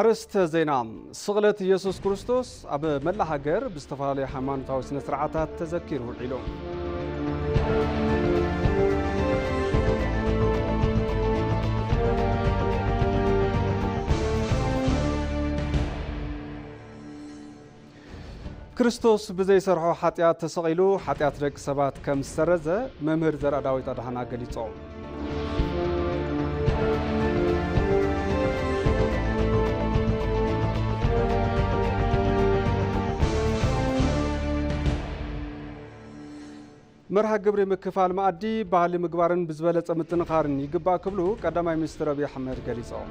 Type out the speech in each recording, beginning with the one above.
ኣርእስተ ዜና። ስቕለት ኢየሱስ ክርስቶስ ኣብ መላእ ሃገር ብዝተፈላለዩ ሃይማኖታዊ ስነ ስርዓታት ተዘኪሩ ውዒሉ። ክርስቶስ ብዘይሰርሖ ሓጢኣት ተሰቒሉ ሓጢኣት ደቂ ሰባት ከም ዝሰረዘ መምህር ዘርኣዳዊት ኣድሃና ገሊጾም። መርሃ ግብሪ ምክፋል መኣዲ ባህሊ ምግባርን ብዝበለጸ ምጥንኻርን ይግባእ ክብሉ ቀዳማይ ሚኒስትር ኣብይ ኣሕመድ ገሊጾም።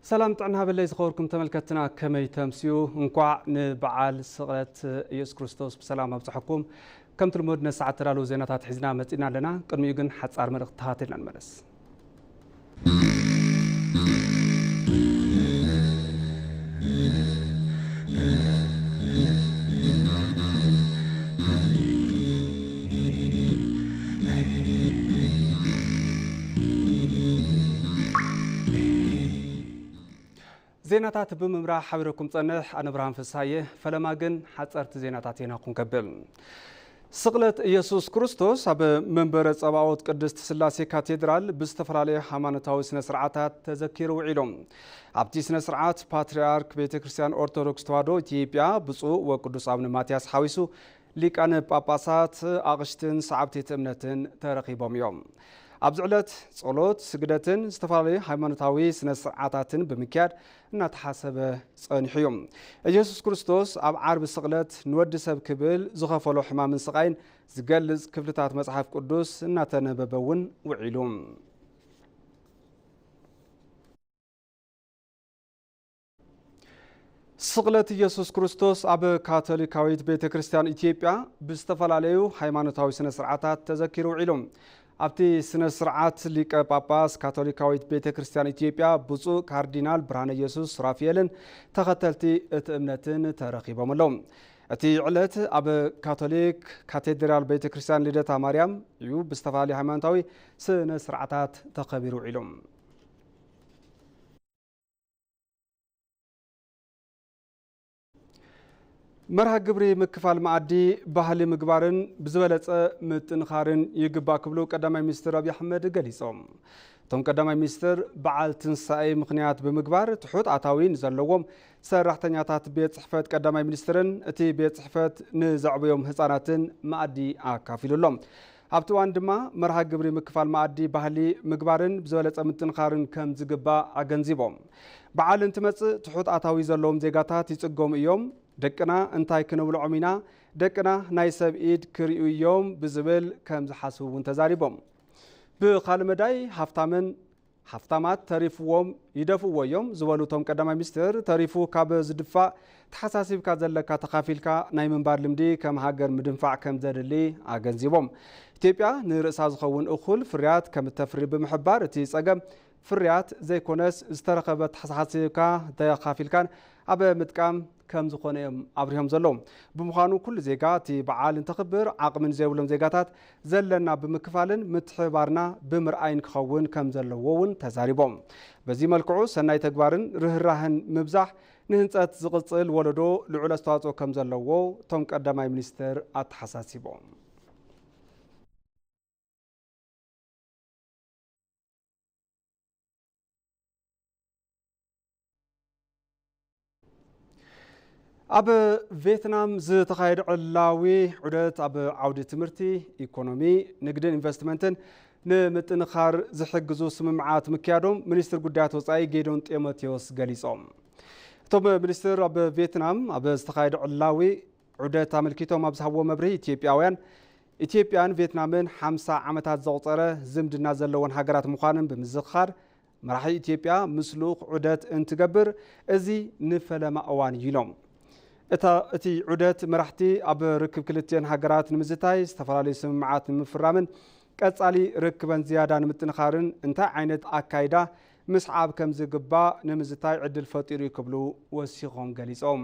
ሰላም ጥዕና ሃበለይ ዝኸበርኩም ተመልከትና፣ ከመይ ተምስዩ? እንኳዕ ንበዓል ስቕለት ኢየሱስ ክርስቶስ ብሰላም ኣብጽሐኩም። ከምቲ ልሙድ ነሰዓት ተዳለዉ ዜናታት ሒዝና መጺና ኣለና። ቅድሚኡ ግን ሓጻር መልእኽቲ ተኸታቲልና ንመለስ። ዜናታት ብምምራሕ ሓቢረኩም ጸንሕ ኣነ ብርሃን ፍስሃየ። ፈለማ ግን ሓጸርቲ ዜናታት ኢና ክንከብል። ስቕለት ኢየሱስ ክርስቶስ ኣብ መንበረ ጸባኦት ቅድስት ስላሴ ካቴድራል ብዝተፈላለየ ሃይማኖታዊ ስነ ስርዓታት ተዘኪሩ ውዒሉ። ኣብቲ ስነ ስርዓት ፓትርያርክ ቤተ ክርስቲያን ኦርቶዶክስ ተዋሕዶ ኢትዮጵያ ብፁዕ ወቅዱስ ኣቡነ ማትያስ ሓዊሱ ሊቃነ ጳጳሳት፣ ኣቕሽትን ሰዓብቲ እቲ እምነትን ተረኺቦም እዮም። ኣብዚ ዕለት ጸሎት፣ ስግደትን ዝተፈላለዩ ሃይማኖታዊ ስነ ስርዓታትን ብምክያድ እናተሓሰበ ጸኒሑ እዩ። ኢየሱስ ክርስቶስ ኣብ ዓርቢ ስቕለት ንወዲ ሰብ ክብል ዝኸፈሎ ሕማምን ስቓይን ዝገልጽ ክፍልታት መጽሓፍ ቅዱስ እናተነበበ እውን ውዒሉ። ስቕለት ኢየሱስ ክርስቶስ ኣብ ካቶሊካዊት ቤተ ክርስቲያን ኢትዮጵያ ብዝተፈላለዩ ሃይማኖታዊ ስነ ስርዓታት ተዘኪሩ ውዒሉ። ኣብቲ ስነ ስርዓት ሊቀ ጳጳስ ካቶሊካዊት ቤተ ክርስቲያን ኢትዮጵያ ብፁዕ ካርዲናል ብርሃነ ኢየሱስ ሱራፊኤልን ተኸተልቲ እቲ እምነትን ተረኺቦም ኣለዉ። እቲ ዕለት ኣብ ካቶሊክ ካቴድራል ቤተ ክርስቲያን ልደታ ማርያም እዩ ብዝተፈላለዩ ሃይማኖታዊ ስነ ስርዓታት ተኸቢሩ ውዒሉ። መርሃ ግብሪ ምክፋል መኣዲ ባህሊ ምግባርን ብዝበለጸ ምጥንኻርን ይግባእ ክብሉ ቀዳማይ ሚኒስትር ኣብይ ኣሕመድ ገሊጾም። እቶም ቀዳማይ ሚኒስትር በዓል ትንሳኤ ምኽንያት ብምግባር ትሑት ኣታዊ ንዘለዎም ሰራሕተኛታት ቤት ጽሕፈት ቀዳማይ ሚኒስትርን እቲ ቤት ጽሕፈት ንዘዕበዮም ህጻናትን መኣዲ ኣካፊሉሎም። ኣብቲ እዋን ድማ መርሃ ግብሪ ምክፋል መኣዲ ባህሊ ምግባርን ብዝበለጸ ምጥንኻርን ከም ዝግባእ ኣገንዚቦም። በዓል እንትመጽእ ትሑት ኣታዊ ዘለዎም ዜጋታት ይጽገሙ እዮም። ደቅና እንታይ ክንብልዖም ኢና? ደቅና ናይ ሰብ ኢድ ክርእዩ እዮም ብዝብል ከም ዝሓስቡ እውን ተዛሪቦም። ብኻልእ መዳይ ሃፍታምን ሃፍታማት ተሪፍዎም ይደፍእዎ እዮም ዝበሉ እቶም ቀዳማይ ሚኒስትር፣ ተሪፉ ካብ ዝድፋእ ተሓሳሲብካ ዘለካ ተኻፊልካ ናይ ምንባር ልምዲ ከም ሃገር ምድንፋዕ ከም ዘድሊ ኣገንዚቦም። ኢትዮጵያ ንርእሳ ዝኸውን እኹል ፍርያት ከም እተፍሪ ብምሕባር፣ እቲ ጸገም ፍርያት ዘይኮነስ ዝተረኸበ ተሓሳሲብካ ተኻፊልካን ኣብ ምጥቃም ከም ዝኾነ እዮም ኣብሪሆም ዘለዉ። ብምዃኑ ኩሉ ዜጋ እቲ በዓል እንተኽብር ዓቕሚ ንዘይብሎም ዜጋታት ዘለና ብምክፋልን ምትሕብባርና ብምርኣይን ክኸውን ከም ዘለዎ እውን ተዛሪቦም። በዚ መልክዑ ሰናይ ተግባርን ርህራህን ምብዛሕ ንህንጸት ዝቕጽል ወለዶ ልዑል ኣስተዋጽኦ ከም ዘለዎ እቶም ቀዳማይ ሚኒስትር ኣተሓሳሲቦም። ኣብ ቬትናም ዝተኻየደ ዕላዊ ዑደት ኣብ ዓውዲ ትምህርቲ፣ ኢኮኖሚ፣ ንግድን ኢንቨስትመንትን ንምጥንኻር ዝሕግዙ ስምምዓት ምክያዶም ሚኒስትር ጉዳያት ወጻኢ ጌዶን ጢሞቴዎስ ገሊጾም። እቶም ሚኒስትር ኣብ ቬትናም ኣብ ዝተኻየደ ዕላዊ ዑደት ኣመልኪቶም ኣብ ዝሃብዎ መብርሂ፣ ኢትዮጵያውያን፣ ኢትዮጵያን ቬትናምን ሓምሳ ዓመታት ዘቑጸረ ዝምድና ዘለወን ሃገራት ምዃነን ብምዝኽኻር፣ መራሒ ኢትዮጵያ ምስ ልኡኽ ዑደት እንትገብር፣ እዚ ንፈለማ እዋን እዩ ኢሎም። እታ፣ እቲ ዑደት መራሕቲ ኣብ ርክብ ክልቲኤን ሃገራት ንምዝታይ፣ ዝተፈላለዩ ስምምዓት ንምፍራምን ቀጻሊ ርክበን ዝያዳ ንምጥንኻርን እንታይ ዓይነት ኣካይዳ ምስዓብ ከም ዝግባእ ንምዝታይ ዕድል ፈጢሩ እዩ ክብሉ ወሲኾም ገሊጾም።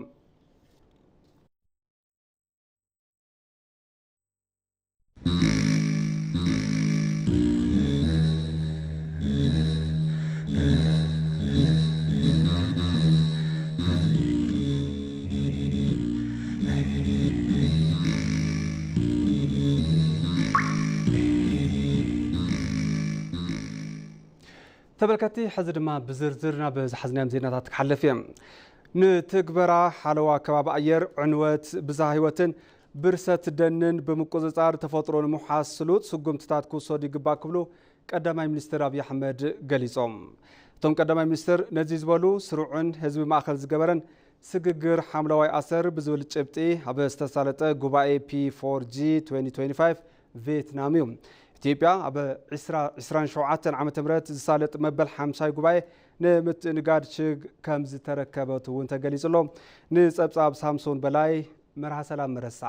ተመልከቲ፣ ሕዚ ድማ ብዝርዝር ናብ ዝሓዝናዮም ዜናታት ክሓልፍ እየ። ንትግበራ ሓለዋ ከባቢ ኣየር፣ ዕንወት ብዝሃ ህይወትን ብርሰት ደንን ብምቁጽጻር ተፈጥሮ ንምውሓስ ስሉጥ ስጉምትታት ክውሰዱ ይግባእ ክብሉ ቀዳማይ ሚኒስትር ኣብይ ኣሕመድ ገሊጾም። እቶም ቀዳማይ ሚኒስትር ነዚ ዝበሉ፣ ስሩዕን ህዝቢ ማእኸል ዝገበረን ስግግር ሓምለዋይ ኣሰር ብዝብል ጭብጢ ኣብ ዝተሳለጠ ጉባኤ ፒ ፎር ጂ ቪየትናም እዩ። ኢትዮጵያ ኣብ ዕስራን ሸውዓተን ዓመተ ምህረት ዝሳለጥ መበል ሓምሳይ ጉባኤ ንምትእንጋድ ሽግ ከም ዝተረከበት እውን ተገሊጹ ኣሎ። ንጸብጻብ ሳምሶን በላይ፣ መርሃ ሰላም መረሳ።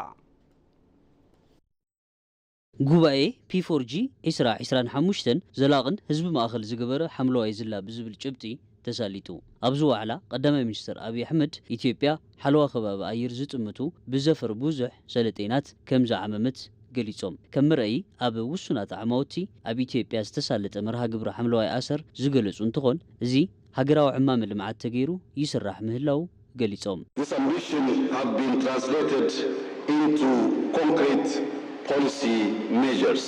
ጉባኤ ፒ ፎር ጂ ዕስራ ዕስራን ሓሙሽተን ዘላቕን ህዝቢ ማእኸል ዝገበረ ሓምለዋይ ዝላ ብዝብል ጭብጢ ተሳሊጡ። ኣብዚ ዋዕላ ቀዳማይ ሚኒስትር ኣብይ ኣሕመድ፣ ኢትዮጵያ ሓለዋ ከባቢ ኣየር ዝጥምቱ ብዘፈር ብዙሕ ሰለጤናት ከም ዝዓመመት ገሊጾም። ከም መርኣዪ፣ ኣብ ውሱናት ዓማውቲ ኣብ ኢትዮጵያ ዝተሳለጠ መርሃ ግብሪ ሓምለዋይ ኣሰር ዝገለጹ እንትኾን፣ እዚ ሃገራዊ ዕማመ ልምዓት ተገይሩ ይስራሕ ምህላው ገሊጾም። This ambition have been translated into concrete policy measures.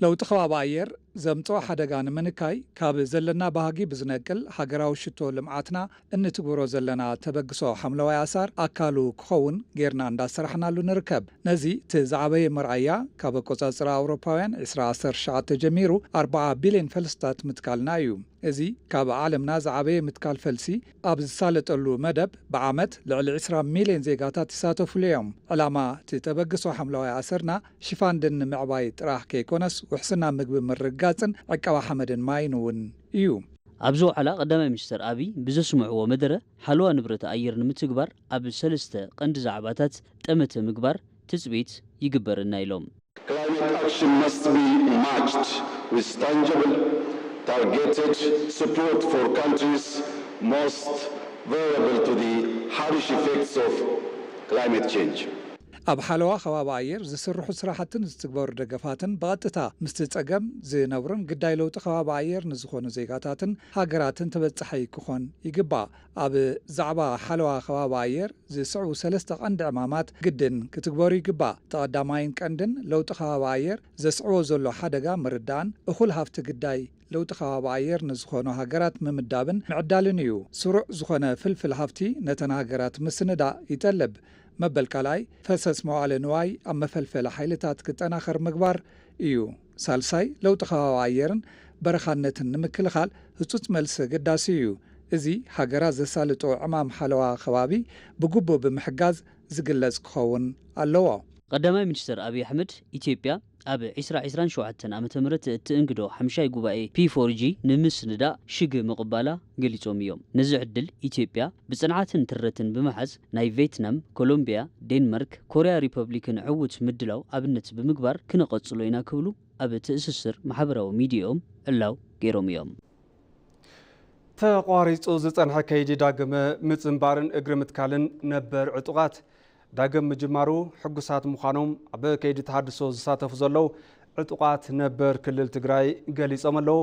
ለውጢ ከባቢ ኣየር ዘምጽኦ ሓደጋ ንምንካይ፣ ካብ ዘለና ባህጊ ብዝነቅል ሃገራዊ ሽቶ ልምዓትና እንትግብሮ ዘለና ተበግሶ ሓምለዋይ ኣሳር ኣካሉ ክኸውን ጌርና እንዳሰራሕናሉ ንርከብ። ነዚ እቲ ዝዓበየ መርኣያ፣ ካብ ኣቆጻጽራ ኣውሮፓውያን ዕስራ ዓሰርተ ትሽዓተ ጀሚሩ ኣርባዓ ቢልዮን ፈልስታት ምትካልና እዩ። እዚ ካብ ዓለምና ዝዓበየ ምትካል ፈልሲ ኣብ ዝሳለጠሉ መደብ፣ ብዓመት ልዕሊ ዕስራ ሚልዮን ዜጋታት ይሳተፉሉ እዮም። ዕላማ እቲ ተበግሶ ሓምለዋይ ኣሰርና፣ ሽፋን ደን ምዕባይ ጥራሕ ከይኮነስ፣ ውሕስና ምግቢ ምርግጋጽን ዕቀባ ሓመድን ማይን እውን እዩ። ኣብዚ ዋዕላ ቀዳማይ ሚኒስትር ኣብይ ብዘስምዕዎ መደረ፣ ሓለዋ ንብረት ኣየር ንምትግባር ኣብ ሰለስተ ቀንዲ ዛዕባታት ጠመተ ምግባር ትጽቢት ይግበረና ኢሎም። Climate action must be matched with tangible, targeted support for countries most vulnerable to the harsh effects of climate change. ኣብ ሓለዋ ከባቢ ኣየር ዝስርሑ ስራሕትን ዝትግበሩ ደገፋትን ብቐጥታ ምስቲ ጸገም ዝነብሩን ግዳይ ለውጢ ከባቢ ኣየር ንዝኾኑ ዜጋታትን ሃገራትን ተበጻሒ ክኾን ይግባእ። ኣብ ዛዕባ ሓለዋ ከባቢ ኣየር ዝስዕቡ ሰለስተ ቀንዲ ዕማማት ግድን ክትግበሩ ይግባእ። እቲ ቀዳማይን ቀንድን ለውጢ ከባቢ ኣየር ዘስዕቦ ዘሎ ሓደጋ ምርዳእን እኹል ሃፍቲ ግዳይ ለውጢ ከባቢ ኣየር ንዝኾኑ ሃገራት ምምዳብን ምዕዳልን እዩ። ስሩዕ ዝኾነ ፍልፍል ሃፍቲ ነተን ሃገራት ምስንዳእ ይጠልብ። መበል ካልኣይ፣ ፈሰስ መዋዕለ ንዋይ ኣብ መፈልፈሊ ሓይልታት ክጠናኸር ምግባር እዩ። ሳልሳይ፣ ለውጢ ከባቢ ኣየርን በረኻነትን ንምክልኻል ህጹጽ መልሲ ኣገዳሲ እዩ። እዚ ሃገራት ዘሳልጦ ዕማም ሓለዋ ከባቢ ብግቡእ ብምሕጋዝ ዝግለጽ ክኸውን ኣለዎ። ቀዳማይ ሚኒስትር ኣብይ ኣሕመድ፣ ኢትዮጵያ ኣብ ዕስራ ዕስራን ሸውዓተን ዓመተ ምህረት እትእንግዶ ሓምሻይ ጉባኤ ፒ ፎር ጂ ንምስንዳእ ሽግ ምቕባላ ገሊጾም እዮም። ነዚ ዕድል ኢትዮጵያ ብጽንዓትን ትረትን ብምሓዝ፣ ናይ ቬትናም፣ ኮሎምቢያ፣ ዴንማርክ፣ ኮርያ ሪፐብሊክን ዕዉት ምድላው ኣብነት ብምግባር ክነቐጽሎ ኢና ክብሉ ኣብ ትእስስር ማሕበራዊ ሚዲያኦም ዕላው ገይሮም እዮም። ተቋሪጹ ዝጸንሐ ከይዲ ዳግመ ምጽንባርን እግሪ ምትካልን ነበር ዕጡቓት ዳግም ምጅማሩ ሕጉሳት ምዃኖም ኣብ ከይዲ ተሃድሶ ዝሳተፉ ዘለዉ ዕጡቓት ነበር ክልል ትግራይ ገሊጾም ኣለዉ።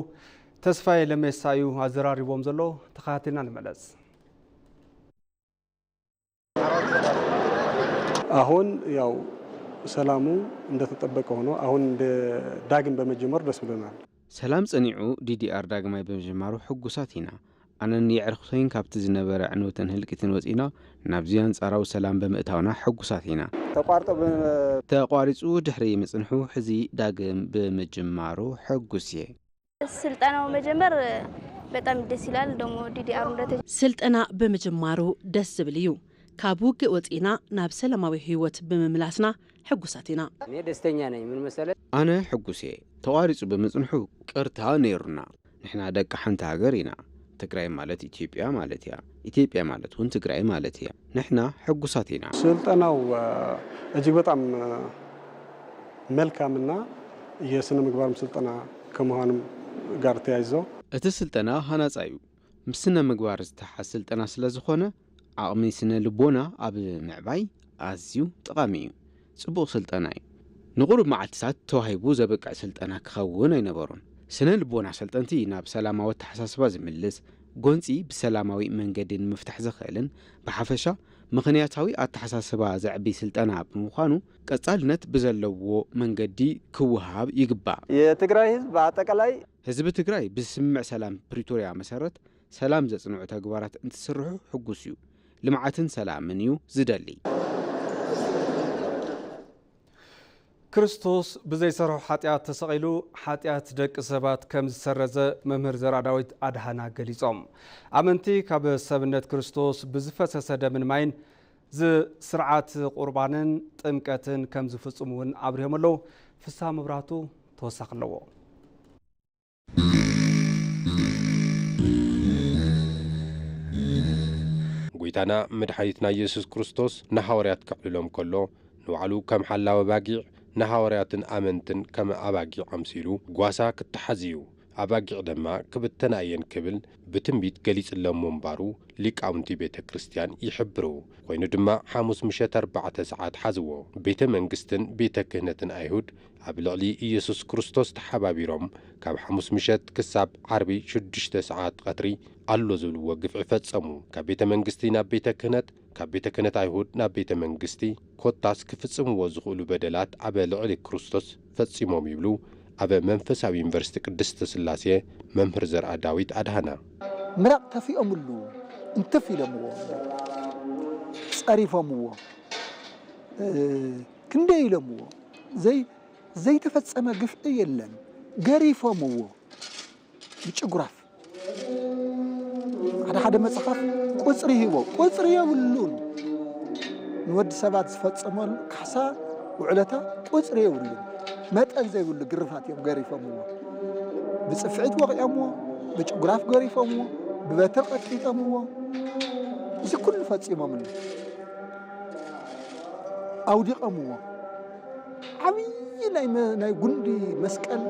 ተስፋዬ ለሜሳ እዩ ኣዘራሪቦም ዘሎ። ተኸታቲልና ንመለስ። አሁን ያው ሰላሙ እንደተጠበቀ ሆኖ አሁን እንደ ዳግም በመጀመሩ ደስ ብሎናል። ሰላም ጸኒዑ ዲዲኣር ዳግማይ ብምጅማሩ ሕጉሳት ኢና። ኣነን የዕርኽቶይን ካብቲ ዝነበረ ዕንወትን ህልቂትን ወጺእና ናብዚ ኣንጻራዊ ሰላም ብምእታውና ሕጉሳት ኢና። ተቋርጦ ተቋሪጹ ድሕሪ ምጽንሑ ሕዚ ዳግም ብምጅማሩ ሕጉስ እየ። ስልጠናው መጀመር በጣም ደስ ይላል። ደሞ ዲዲኣሩ እንደተ ስልጠና ብምጅማሩ ደስ ዝብል እዩ። ካብ ውግእ ወጺእና ናብ ሰላማዊ ህይወት ብምምላስና ሕጉሳት ኢና። እኔ ደስተኛ ነኝ። ምን መሰለ? ኣነ ሕጉስ እየ። ተቋሪጹ ብምጽንሑ ቅርታ ነይሩና። ንሕና ደቂ ሓንቲ ሃገር ኢና። ትግራይ ማለት ኢትዮጵያ ማለት እያ። ኢትዮጵያ ማለት እውን ትግራይ ማለት እያ። ንሕና ሕጉሳት ኢና። ስልጠናው እጅግ በጣም መልካምና የስነ ምግባርም ስልጠና ከመሆኑም ጋር ተያይዞ እቲ ስልጠና ሃናጻ እዩ። ምስ ስነ ምግባር ዝተሓዝ ስልጠና ስለ ዝኾነ ዓቕሚ ስነ ልቦና ኣብ ምዕባይ ኣዝዩ ጠቓሚ እዩ። ጽቡቕ ስልጠና እዩ። ንቑሩብ መዓልትታት ተዋሂቡ ዘብቅዕ ስልጠና ክኸውን ኣይነበሮን። ስነ ልቦና ሰልጠንቲ ናብ ሰላማዊ ኣተሓሳስባ ዝምልስ፣ ጎንጺ ብሰላማዊ መንገዲ ንምፍታሕ ዘኽእልን ብሓፈሻ ምኽንያታዊ ኣተሓሳስባ ዘዕቢ ስልጠና ብምዃኑ ቀጻልነት ብዘለዎ መንገዲ ክወሃብ ይግባእ። የትግራይ ህዝብ ብኣጠቃላይ ህዝቢ ትግራይ ብስምምዕ ሰላም ፕሪቶርያ መሰረት ሰላም ዘጽንዑ ተግባራት እንትስርሑ ሕጉስ እዩ። ልምዓትን ሰላምን እዩ ዝደሊ። ክርስቶስ ብዘይሰርሖ ሓጢኣት ተሰቒሉ ሓጢኣት ደቂ ሰባት ከም ዝሰረዘ መምህር ዘርኣዳዊት ኣድሃና ገሊጾም። ኣመንቲ ካብ ሰብነት ክርስቶስ ብዝፈሰሰ ደምን ማይን ዝስርዓት ቁርባንን ጥምቀትን ከም ዝፍጽሙ እውን ኣብሪሆም ኣለዉ። ፍስሃ መብራህቱ ተወሳኺ ኣለዎ። ጎይታና መድሓኒትና ኢየሱስ ክርስቶስ ንሃዋርያት ከዕልሎም ከሎ ንባዕሉ ከም ሓላዊ ኣባጊዕ ንሃዋርያትን ኣመንትን ከም ኣባጊዕ ኣምሲሉ ጓሳ ክትሓዝ እዩ ኣባጊዕ ድማ ክብተና እየን ክብል ብትንቢት ገሊጽሎም ምንባሩ ሊቃውንቲ ቤተ ክርስቲያን ይሕብሩ። ኮይኑ ድማ ሓሙስ ምሸት ኣርባዕተ ሰዓት ሓዝዎ። ቤተ መንግስትን ቤተ ክህነትን ኣይሁድ ኣብ ልዕሊ ኢየሱስ ክርስቶስ ተሓባቢሮም ካብ ሓሙስ ምሸት ክሳብ ዓርቢ ሽዱሽተ ሰዓት ቐትሪ ኣሎ ዝብልዎ ግፍዒ ፈጸሙ። ካብ ቤተ መንግስቲ ናብ ቤተ ክህነት፣ ካብ ቤተ ክህነት ኣይሁድ ናብ ቤተ መንግስቲ፣ ኮታስ ክፍጽምዎ ዝኽእሉ በደላት ኣብ ልዕሊ ክርስቶስ ፈጺሞም ይብሉ ኣብ መንፈሳዊ ዩኒቨርሲቲ ቅድስተ ስላሴ መምህር ዘርኣ ዳዊት ኣድሃና። ምራቕ ተፊኦምሉ እንትፍ ኢሎምዎ ጸሪፎምዎ ክንደይ ኢሎምዎ ዘይተፈጸመ ግፍዒ የለን። ገሪፎምዎ ብጭጉራፍ ሓደ ሓደ መጽሓፍ ቁጽሪ ሂቦ ቁጽሪ የብሉን። ንወዲ ሰባት ዝፈጸመሉ ካሕሳ ውዕለታ ቁጽሪ የብሉን። መጠን ዘይብሉ ግርፋት እዮም ገሪፎምዎ። ብጽፍዒት ወቒዖምዎ፣ ብጭጉራፍ ገሪፎምዎ፣ ብበትር ቀጥቂጦምዎ። እዚ ኩሉ ፈጺሞምሉ። ኣውዲቐምዎ። ዓብዪ ናይ መ- ናይ ጉንዲ መስቀል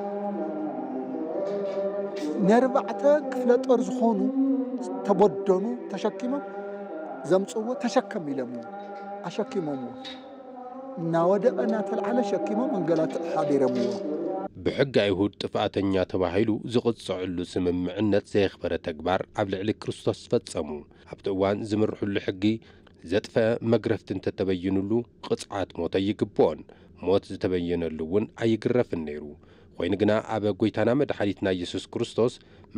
ነርባዕተ ክፍለ ጦር ዝኾኑ ተበደኑ ተሸኪሞም ዘምፅዎ ተሸከም ኢለምዎ ኣሸኪሞምዎ እናወደቐ እናተልዓለ ሸኪሞም መንገላትዕ ሓዲረምዎ። ብሕጊ ኣይሁድ ጥፍኣተኛ ተባሂሉ ዝቕፅዐሉ ስምምዕነት ዘየኽበረ ተግባር ኣብ ልዕሊ ክርስቶስ ፈጸሙ። ኣብቲ እዋን ዝምርሕሉ ሕጊ ዘጥፈአ መግረፍቲ እንተተበይንሉ ቅፅዓት ሞት ኣይግብኦን። ሞት ዝተበየነሉ እውን ኣይግረፍን ነይሩ። ኮይኑ ግና ኣብ ጎይታና መድሓኒትና ኢየሱስ ክርስቶስ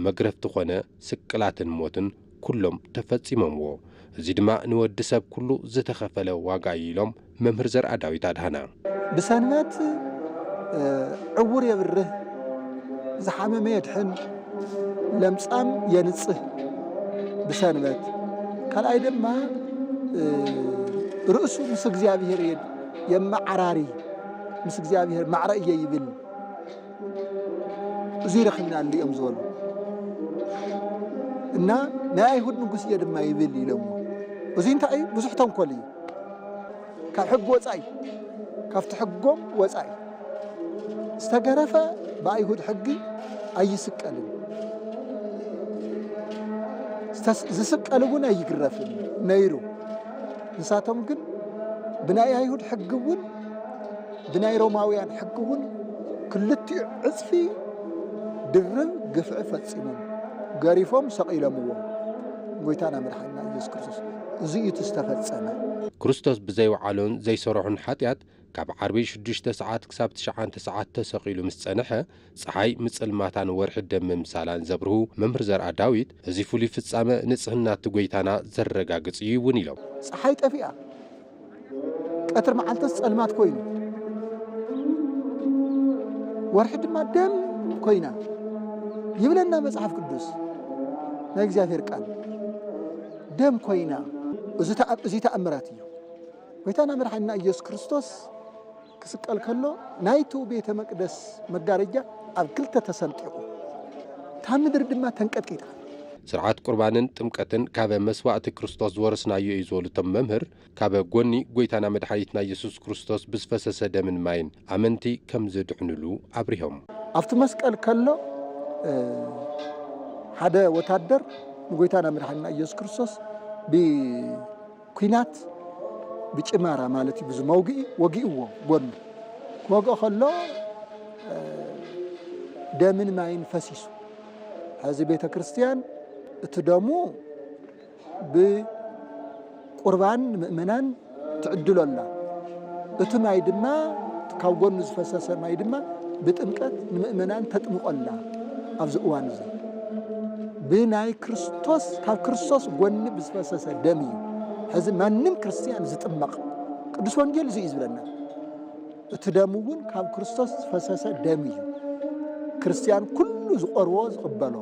መግረፍቲ ኾነ ስቅላትን ሞትን ኩሎም ተፈጺሞምዎ። እዚ ድማ ንወዲ ሰብ ኩሉ ዝተኸፈለ ዋጋ እዩ ኢሎም መምህር ዘርኣ ዳዊት ኣድሃና። ብሰንበት ዕውር የብርህ፣ ዝሓመመ የድሕን፣ ለምጻም የንጽህ ብሰንበት። ካልኣይ ድማ ርእሱ ምስ እግዚኣብሔር የመዓራሪ፣ ምስ እግዚኣብሔር ማዕረ እየ ይብል። እዚ ረኺብናሉ እዮም ዝበሉ እና ናይ ኣይሁድ ንጉስ እየ ድማ ይብል ኢሎሞ። እዚ እንታይ እዩ? ብዙሕ ተንኮል እዩ። ካብ ሕጊ ወፃኢ፣ ካብቲ ሕጎም ወፃኢ ዝተገረፈ ብኣይሁድ ሕጊ ኣይስቀልን። ዝተስ- ዝስቀል እውን ኣይግረፍን ነይሩ። ንሳቶም ግን ብናይ ኣይሁድ ሕጊ እውን ብናይ ሮማውያን ሕጊ እውን ክልቲኡ ዕፅፊ ድርብ ግፍዒ ፈፂሞም ገሪፎም ሰቒሎምዎ። ጎይታና መድሓኒና ኢየሱስ ክርስቶስ እዚ እዩ እቲ ዝተፈፀመ። ክርስቶስ ብዘይወዓሎን ዘይሰረሑን ሓጢኣት ካብ ዓርቢ ሽዱሽተ ሰዓት ክሳብ ትሽዓተ ሰዓት ተሰቒሉ ምስ ጸንሐ፣ ጸሓይ ምጽልማታን ወርሒ ደም ምምሳላን ዘብርሁ መምህር ዘርኣ ዳዊት፣ እዚ ፍሉይ ፍጻመ ንጽህና እቲ ጐይታና ዘረጋግጽ እዩ እውን ኢሎም። ጸሓይ ጠፊኣ፣ ቀትሪ መዓልተስ ጸልማት ኮይኑ፣ ወርሒ ድማ ደም ኮይና ይብለና መጽሓፍ ቅዱስ፣ ናይ እግዚኣብሔር ቃል። ደም ኮይና። እዚ ተኣ- እዚ ተኣምራት እዩ። ጎይታና መድሓኒና ኢየሱስ ክርስቶስ ክስቀል ከሎ ናይቱ ቤተ መቅደስ መጋረጃ ኣብ ክልተ ተሰንጢቑ፣ እታ ምድሪ ድማ ተንቀጥቂጣ። ስርዓት ቁርባንን ጥምቀትን ካብ መስዋእቲ ክርስቶስ ዝወረስናዮ እዩ ዝበሉ እቶም መምህር፣ ካብ ጎኒ ጎይታና መድሓኒትና ኢየሱስ ክርስቶስ ብዝፈሰሰ ደምን ማይን ኣመንቲ ከም ዝድሕንሉ ኣብሪሆም። ኣብቲ መስቀል ከሎ ሓደ ወታደር ንጎይታና መድሓኒና ኢየሱስ ክርስቶስ ብ ኲናት ብጭማራ ማለት እዩ፣ ብዙ መውግኢ ወጊእዎ ጎኑ ክወግኦ ከሎ ደምን ማይን ፈሲሱ። ሕዚ ቤተ ክርስቲያን እቲ ደሙ ብቁርባን ንምእመናን ትዕድሎ ኣላ። እቲ ማይ ድማ ካብ ጎኑ ዝፈሰሰ ማይ ድማ ብጥምቀት ንምእመናን ተጥምቆ ኣላ። ኣብዚ እዋን እዚ ብናይ ክርስቶስ፣ ካብ ክርስቶስ ጎኒ ብዝፈሰሰ ደም እዩ ሕዚ ማንም ክርስትያን ዝጥመቕ። ቅዱስ ወንጌል እዚ እዩ ዝብለና። እቲ ደም እውን ካብ ክርስቶስ ዝፈሰሰ ደም እዩ። ክርስትያን ኩሉ ዝቐርቦ ዝቕበሎ።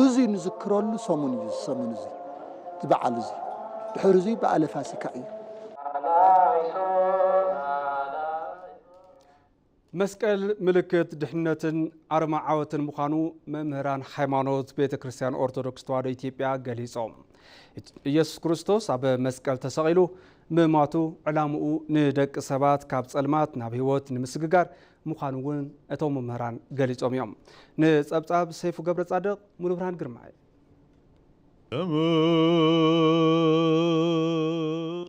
እዚ ንዝክረሉ ሰሙን እዩ፣ እዚ ሰሙን እዚ፣ እቲ በዓል እዚ። ድሕሪ እዚ በዓለ ፋሲካ እዩ። መስቀል ምልክት ድሕነትን ኣርማ ዓወትን ምዃኑ መምህራን ሃይማኖት ቤተ ክርስቲያን ኦርቶዶክስ ተዋሕዶ ኢትዮጵያ ገሊጾም። ኢየሱስ ክርስቶስ ኣብ መስቀል ተሰቒሉ ምማቱ ዕላምኡ ንደቂ ሰባት ካብ ጸልማት ናብ ህይወት ንምስግጋር ምዃኑ እውን እቶም መምህራን ገሊጾም እዮም። ንጸብጻብ ሰይፉ ገብረ ጻድቕ፣ ሙሉ ብርሃን ግርማይ።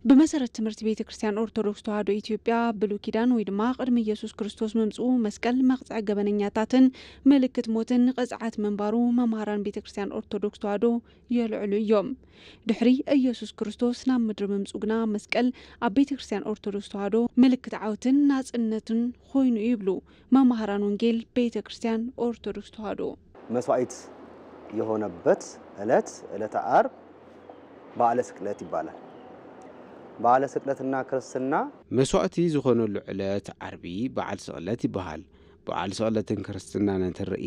ብመሰረት ትምህርቲ ቤተ ክርስቲያን ኦርቶዶክስ ተዋህዶ ኢትዮጵያ ብሉይ ኪዳን ወይ ድማ ቅድሚ ኢየሱስ ክርስቶስ ምምፅኡ መስቀል መቕፅዒ ገበነኛታትን ምልክት ሞትን ቅፅዓት ምንባሩ መምሃራን ቤተ ክርስቲያን ኦርቶዶክስ ተዋህዶ የልዕሉ እዮም። ድሕሪ ኢየሱስ ክርስቶስ ናብ ምድሪ ምምፅኡ ግና መስቀል ኣብ ቤተ ክርስቲያን ኦርቶዶክስ ተዋህዶ ምልክት ዓወትን ናፅነትን ኮይኑ ይብሉ መምሃራን ወንጌል ቤተ ክርስቲያን ኦርቶዶክስ ተዋህዶ። መስዋዕት የሆነበት ዕለት ዕለተ ዓርብ በዓለ ስቅለት ይባላል። በዓለ ስቅለትና ክርስትና መስዋዕቲ ዝኾነሉ ዕለት ዓርቢ በዓል ስቕለት ይበሃል። በዓል ስቕለትን ክርስትናን እንትርኢ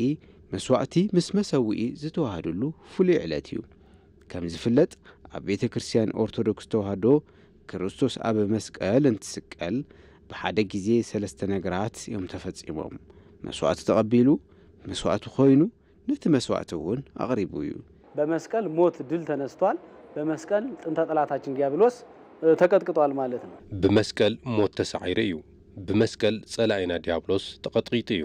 መስዋዕቲ ምስ መሰውኢ ዝተዋሃደሉ ፍሉይ ዕለት እዩ። ከም ዝፍለጥ ኣብ ቤተ ክርስቲያን ኦርቶዶክስ ተዋህዶ ክርስቶስ ኣብ መስቀል እንትስቀል ብሓደ ግዜ ሰለስተ ነገራት እዮም ተፈጺሞም። መስዋዕቲ ተቐቢሉ፣ መስዋዕቲ ኮይኑ፣ ነቲ መስዋዕቲ እውን ኣቕሪቡ እዩ። በመስቀል ሞት ድል ተነስቷል። በመስቀል ጥንተ ጠላታችን ዲያብሎስ ተቀጥቅጧል ማለት ነው። ብመስቀል ሞት ተሳዒሩ እዩ። ብመስቀል ጸላኢና ዲያብሎስ ተቐጥቂጡ እዩ።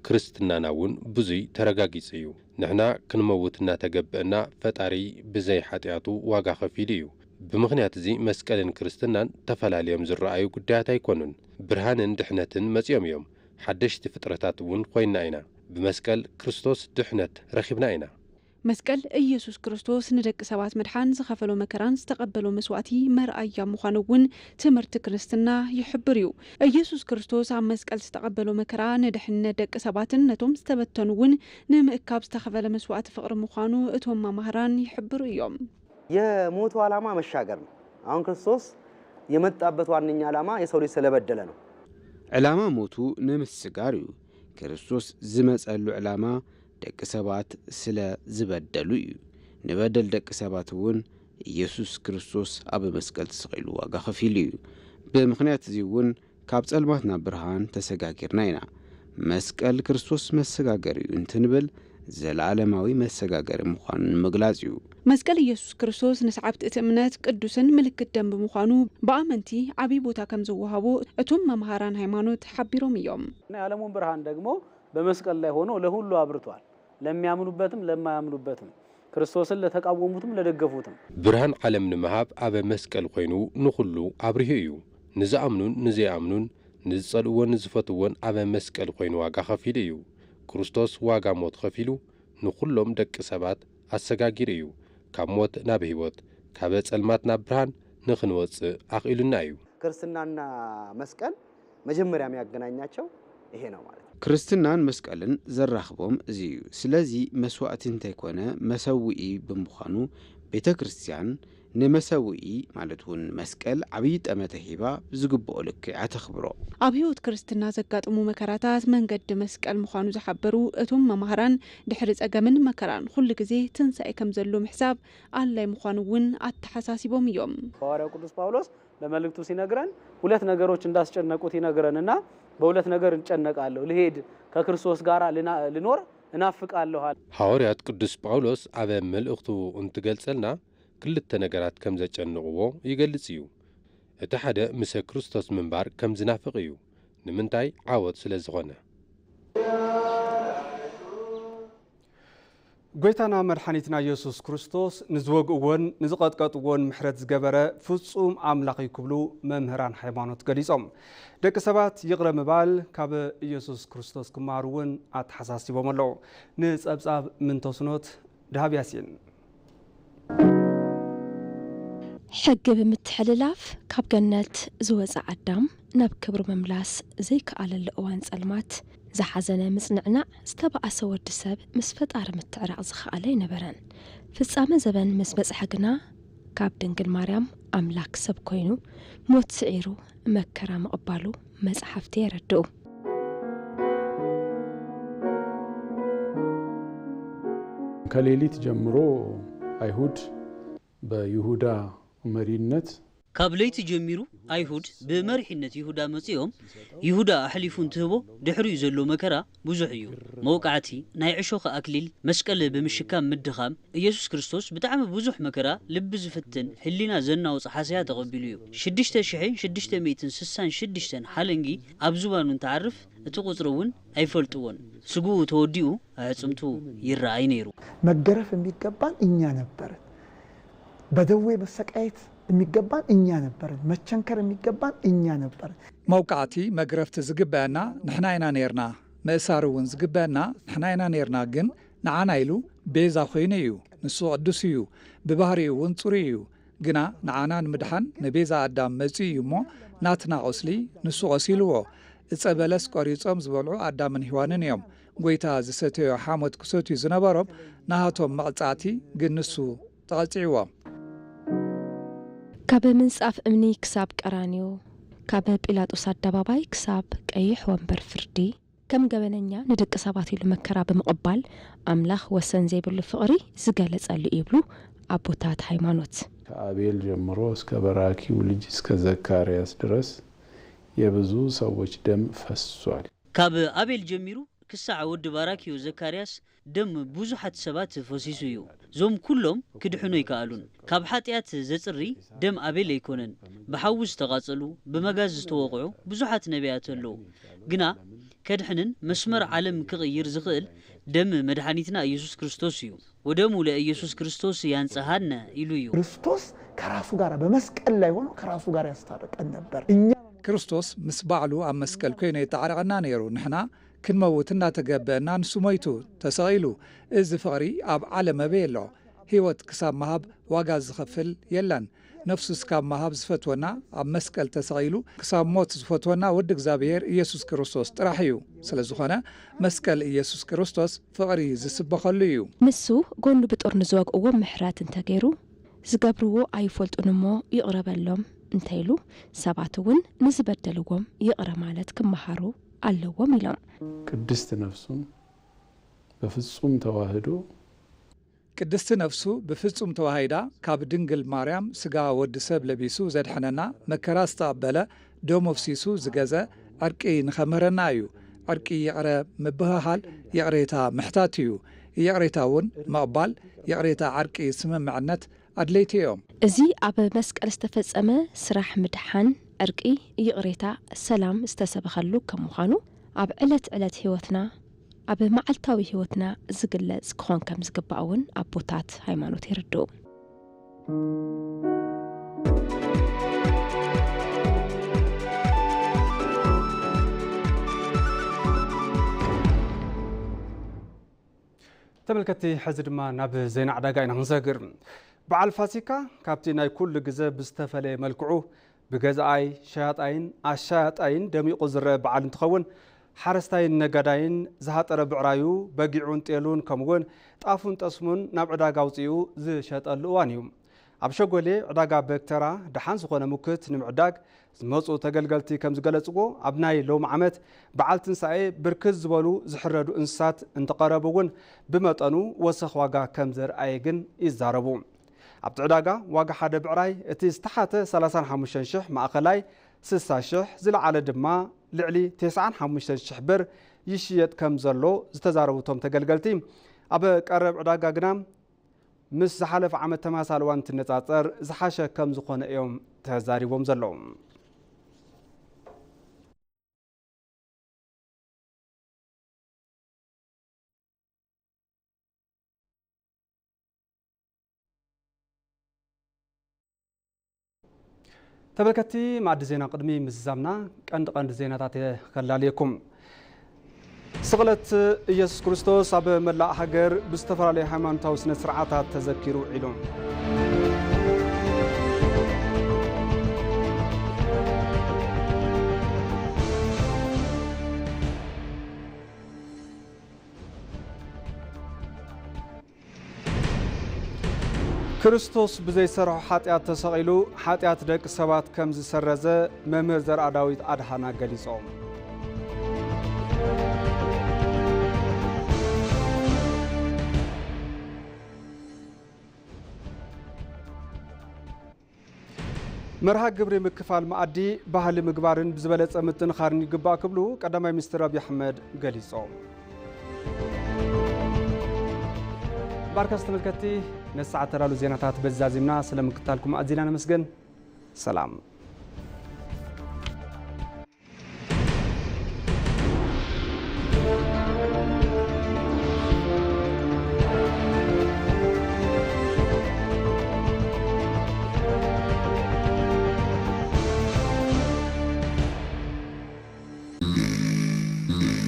ክርስትናና እውን ብዙይ ተረጋጊጹ እዩ። ንሕና ክንመውት እናተገብአና ፈጣሪ ብዘይ ሓጢኣቱ ዋጋ ከፊሉ እዩ። ብምኽንያት እዚ መስቀልን ክርስትናን ተፈላልዮም ዝረኣዩ ጉዳያት ኣይኮኑን። ብርሃንን ድሕነትን መጺኦም እዮም። ሓደሽቲ ፍጥረታት እውን ኮይንና ኢና። ብመስቀል ክርስቶስ ድሕነት ረኺብና ኢና። መስቀል ኢየሱስ ክርስቶስ ንደቂ ሰባት ምድሓን ዝኸፈሎ መከራን ዝተቐበሎ መስዋእቲ መርኣያ ምዃኑ እውን ትምህርቲ ክርስትና ይሕብር እዩ። ኢየሱስ ክርስቶስ ኣብ መስቀል ዝተቐበሎ መከራ ንድሕነት ደቂ ሰባትን ነቶም ዝተበተኑ እውን ንምእካብ ዝተኸፈለ መስዋእቲ ፍቕሪ ምዃኑ እቶም መማህራን ይሕብሩ እዮም። የሞቱ ዓላማ መሻገር ነው። አሁን ክርስቶስ የመጣበት ዋነኛ ዓላማ የሰው ልጅ ስለበደለ ነው። ዕላማ ሞቱ ንምስጋር እዩ። ክርስቶስ ዝመጸሉ ዕላማ ደቂ ሰባት ስለ ዝበደሉ እዩ። ንበደል ደቂ ሰባት እውን ኢየሱስ ክርስቶስ ኣብ መስቀል ተሰቒሉ ዋጋ ከፊሉ እዩ። ብምኽንያት እዚ እውን ካብ ጸልማት ናብ ብርሃን ተሰጋጊርና ኢና። መስቀል ክርስቶስ መሰጋገሪ እዩ እንትንብል ዘለኣለማዊ መሰጋገሪ ምዃኑ ንምግላጽ እዩ። መስቀል ኢየሱስ ክርስቶስ ንሰዓብቲ እቲ እምነት ቅዱስን ምልክት ደም ብምዃኑ ብኣመንቲ ዓብዪ ቦታ ከም ዝወሃቦ እቶም መምሃራን ሃይማኖት ሓቢሮም እዮም። የዓለሙን ብርሃን ደግሞ በመስቀል ላይ ሆኖ ለሁሉ አብርቷል። ለሚያምኑበትም ለማያምኑበትም ክርስቶስን ለተቃወሙትም ለደገፉትም። ብርሃን ዓለም ንምሃብ ኣበ መስቀል ኮይኑ ንኹሉ ኣብሪሁ እዩ። ንዝኣምኑን ንዘይኣምኑን ንዝጸልእዎን ንዝፈትዎን ኣበ መስቀል ኮይኑ ዋጋ ከፊሉ እዩ። ክርስቶስ ዋጋ ሞት ከፊሉ ንኹሎም ደቂ ሰባት ኣሰጋጊሩ እዩ። ካብ ሞት ናብ ህይወት፣ ካበ ጸልማት ናብ ብርሃን ንኽንወጽእ ኣኽኢሉና እዩ። ክርስትናና መስቀል መጀመርያ የሚያገናኛቸው ይሄ ነው ማለት ነው። ክርስትናን መስቀልን ዘራኽቦም እዚ እዩ። ስለዚ መስዋእቲ እንተይኮነ መሰውኢ ብምዃኑ ቤተ ክርስቲያን ንመሰውኢ ማለት እውን መስቀል ዓብዪ ጠመተ ሂባ ብዝግብኦ ልክዕ ኣተኽብሮ። ኣብ ህይወት ክርስትና ዘጋጥሙ መከራታት መንገዲ መስቀል ምዃኑ ዝሓበሩ እቶም መማህራን ድሕሪ ጸገምን መከራን ኩሉ ግዜ ትንሳኤ ከም ዘሎ ምሕሳብ ኣድላይ ምዃኑ እውን ኣተሓሳሲቦም እዮም። ሐዋርያው ቅዱስ ጳውሎስ በመልእክቱ ሲነግረን ሁለት ነገሮች እንዳስጨነቁት ይነግረንና በሁለት ነገር እጨነቃለሁ፣ ልሄድ ከክርስቶስ ጋር ልኖር እናፍቃለሁ። ሐዋርያት ቅዱስ ጳውሎስ ኣብ መልእኽቱ እንትገልጸልና ክልተ ነገራት ከም ዘጨንቕዎ ይገልጽ እዩ። እቲ ሓደ ምሰ ክርስቶስ ምንባር ከም ዝናፍቕ እዩ። ንምንታይ? ዓወት ስለ ዝኾነ። ጎይታና መድሓኒትና ኢየሱስ ክርስቶስ ንዝወግእዎን ንዝቐጥቀጥዎን ምሕረት ዝገበረ ፍጹም ኣምላኽ እዩ ክብሉ መምህራን ሃይማኖት ገሊጾም። ደቂ ሰባት ይቕረ ምባል ካብ ኢየሱስ ክርስቶስ ክመሃሩ እውን ኣተሓሳሲቦም ኣለዉ። ንጸብጻብ ምንተስኖት ደሃብ ያሲን። ሕጊ ብምትሕልላፍ ካብ ገነት ዝወጸ ኣዳም ናብ ክብሩ ምምላስ ዘይከኣለሉ እዋን ጸልማት ዝሓዘነ ምጽንዕናዕ ዝተባኣሰ ወዲ ሰብ ምስ ፈጣሪ ምትዕራቕ ዝኸኣለ ኣይነበረን። ፍጻመ ዘበን ምስ በጽሐ ግና ካብ ድንግል ማርያም ኣምላክ ሰብ ኮይኑ ሞት ስዒሩ መከራ ምቕባሉ መጻሕፍቲ የረድኡ። ከሌሊት ጀምሮ አይሁድ በይሁዳ መሪነት ካብ ለይቲ ጀሚሩ ኣይሁድ ብመሪሕነት ይሁዳ መጺኦም፣ ይሁዳ ኣሕሊፉ እንትህቦ ድሕሪኡ ዘሎ መከራ ብዙሕ እዩ። መውቃዕቲ፣ ናይ ዕሾኽ ኣክሊል፣ መስቀል ብምሽካም ምድኻም። ኢየሱስ ክርስቶስ ብጣዕሚ ብዙሕ መከራ፣ ልቢ ዝፍትን ህሊና ዘናውጽ ሓሰያ ተቐቢሉ እዩ። ሽዱሽተ ሽሕን ሽዱሽተ ሚእትን ስሳን ሽዱሽተን ሓለንጊ ኣብ ዝባኑ እንትዓርፍ እቲ ቁጽሪ እውን ኣይፈልጥዎን። ስግኡ ተወዲኡ ኣዕጽምቱ ይረኣይ ነይሩ። መገረፍ የሚገባን እኛ ነበርን። በደዌ መሰቃየት የሚገባን እኛ ነበርን። መቸንከር የሚገባን እኛ ነበርን። መውቃዕቲ መግረፍቲ ዝግበአና ንሕና ኢና ነርና። ምእሳር እውን ዝግበአና ንሕና ኢና ነርና። ግን ንዓና ኢሉ ቤዛ ኮይኑ እዩ። ንሱ ቅዱስ እዩ። ብባህሪኡ እውን ጽሩይ እዩ። ግና ንዓና ንምድሓን ንቤዛ ኣዳም መጺኡ እዩ እሞ ናትና ቁስሊ ንሱ ቆሲልዎ። እጸ በለስ ቆሪጾም ዝበልዑ ኣዳምን ሔዋንን እዮም። ጎይታ ዝሰተዮ ሓሞት ክሰትዩ ዝነበሮም ናሃቶም መቕጻዕቲ ግን ንሱ ተቐጺዕዎም። ካብ ምንጻፍ እምኒ ክሳብ ቀራንዮ፣ ካብ ጲላጦስ ኣደባባይ ክሳብ ቀይሕ ወንበር ፍርዲ፣ ከም ገበነኛ ንደቂ ሰባት ኢሉ መከራ ብምቕባል ኣምላኽ ወሰን ዘይብሉ ፍቕሪ ዝገለጸሉ ይብሉ ኣቦታት ሃይማኖት። ከአቤል ጀምሮ እስከ በራኪው ልጅ እስከ ዘካርያስ ድረስ የብዙ ሰዎች ደም ፈሷል። ካብ ኣቤል ጀሚሩ ክሳዕ ወዲ ባራኪዮ ዘካርያስ ደም ብዙሓት ሰባት ፈሲሱ እዩ። እዞም ኩሎም ክድሕኑ ኣይከኣሉን። ካብ ሓጢኣት ዘጽሪ ደም ኣቤል ኣይኮነን። ብሓዊ ዝተቓጸሉ፣ ብመጋዝ ዝተወቕዑ ብዙሓት ነቢያት ኣለዉ። ግና ከድሕንን መስመር ዓለም ክቕይር ዝኽእል ደም መድሓኒትና ኢየሱስ ክርስቶስ እዩ። ወደሙ ለኢየሱስ ክርስቶስ ያንጽሃነ ኢሉ እዩ። ክርስቶስ ከራሱ ጋር በመስቀል ላይ ሆኖ ከራሱ ጋር ያስታርቀን ነበር። እኛ ክርስቶስ ምስ ባዕሉ ኣብ መስቀል ኮይኑ የጣዕረቐና ነይሩ። ንሕና ክንመውት እናተገበአና ንሱ ሞይቱ፣ ተሰቒሉ። እዚ ፍቕሪ ኣብ ዓለም ኣበይ ኣሎ? ህይወት ክሳብ ምሃብ ዋጋ ዝኸፍል የለን። ነፍሱ እስካብ ምሃብ ዝፈትወና፣ ኣብ መስቀል ተሰቒሉ ክሳብ ሞት ዝፈትወና ወዲ እግዚኣብሔር ኢየሱስ ክርስቶስ ጥራሕ እዩ። ስለ ዝኾነ መስቀል ኢየሱስ ክርስቶስ ፍቕሪ ዝስበኸሉ እዩ። ንሱ ጎኑ ብጦር ንዝወግእዎም ምሕረት እንተገይሩ፣ ዝገብርዎ ኣይፈልጡን እሞ ይቕረ በሎም እንተኢሉ፣ ሰባት እውን ንዝበደልዎም ይቕረ ማለት ክመሃሩ ኣለዎም ኢሎም። ቅድስት ነፍሱን በፍጹም ተዋህዶ ቅድስቲ ነፍሱ ብፍጹም ተዋሂዳ ካብ ድንግል ማርያም ስጋ ወዲ ሰብ ለቢሱ ዘድሐነና፣ መከራ ዝተቐበለ፣ ደሙ ኣፍሲሱ ዝገዘ ዕርቂ ንኸምህረና እዩ። ዕርቂ ይቕረ ምብህሃል ይቕሬታ ምሕታት እዩ። ይቕሬታ እውን ምቕባል፣ ይቕሬታ ዕርቂ ስምምዕነት ኣድለይቲ እዮም። እዚ ኣብ መስቀል ዝተፈጸመ ስራሕ ምድሓን፣ ዕርቂ፣ ይቕሬታ፣ ሰላም ዝተሰበኸሉ ከም ምዃኑ፣ ኣብ ዕለት ዕለት ህይወትና፣ ኣብ መዓልታዊ ህይወትና ዝግለጽ ክኾን ከም ዝግባእ እውን ኣቦታት ሃይማኖት የርድኡ። ተመልከትቲ፣ ሕዚ ድማ ናብ ዜና ዕዳጋ ኢና ክንሰግር። በዓል ፋሲካ ካብቲ ናይ ኩሉ ግዘ ብዝተፈለየ መልክዑ ብገዛኣይ፣ ሸያጣይን ኣሻያጣይን ደሚቑ ዝረአ በዓል እንትኸውን፣ ሓረስታይን ነጋዳይን ዝሃጠረ ብዕራዩ፣ በጊዑን ጤሉን ከምኡውን ጣፉን ጠስሙን ናብ ዕዳጋ ኣውፂኡ ዝሸጠሉ እዋን እዩ። ኣብ ሸጎሌ ዕዳጋ በግተራ ደሓን ዝኾነ ሙክት ንምዕዳግ ዝመፁ ተገልገልቲ ከም ዝገለፅዎ፣ ኣብ ናይ ሎም ዓመት በዓል ትንሳኤ ብርክት ዝበሉ ዝሕረዱ እንስሳት እንተቐረቡ እውን ብመጠኑ ወሰኽ ዋጋ ከም ዘርኣየ ግን ይዛረቡ። ኣብቲ ዕዳጋ ዋጋ ሓደ ብዕራይ እቲ ዝተሓተ ሰላሳን ሓሙሽተን ሽሕ፣ ማእኸላይ ስሳ ሽሕ፣ ዝለዓለ ድማ ልዕሊ ተስዓን ሓሙሽተን ሽሕ ብር ይሽየጥ ከም ዘሎ ዝተዛረቡ እቶም ተገልገልቲ፣ ኣብ ቀረብ ዕዳጋ ግና ምስ ዝሓለፈ ዓመት ተመሳሳሊ እዋን እንትነፃፀር ዝሓሸ ከም ዝኾነ እዮም ተዛሪቦም ዘለዉ። ተመልከትቲ፣ መኣዲ ዜና ቅድሚ ምዝዛምና ቀንዲ ቀንዲ ዜናታት እየ ከላልየኩም። ስቕለት ኢየሱስ ክርስቶስ ኣብ መላእ ሃገር ብዝተፈላለዩ ሃይማኖታዊ ስነ ስርዓታት ተዘኪሩ ውዒሉ። ክርስቶስ ብዘይሰርሖ ሓጢኣት ተሰቒሉ ሓጢኣት ደቂ ሰባት ከም ዝሰረዘ መምህር ዘርኣዳዊት ኣድሃና ገሊጾም። መርሃ ግብሪ ምክፋል መኣዲ ባህሊ ምግባርን ብዝበለጸ ምጥንኻርን ይግባእ ክብሉ ቀዳማይ ሚኒስትር ኣብይ ኣሕመድ ገሊጾም። ባርከስ ተመልከትቲ ነዚ ሰዓት ተዳሉ ዜናታት በዚ ዛዚምና ስለምክታልኩም ኣዚና ነመስግን። ሰላም።